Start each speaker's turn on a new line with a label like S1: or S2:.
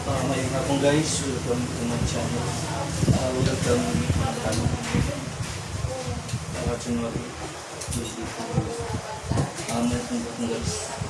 S1: Maayong hapon, guys, welcome to my channel. Welcome ano, January Tuesday. May kong guys.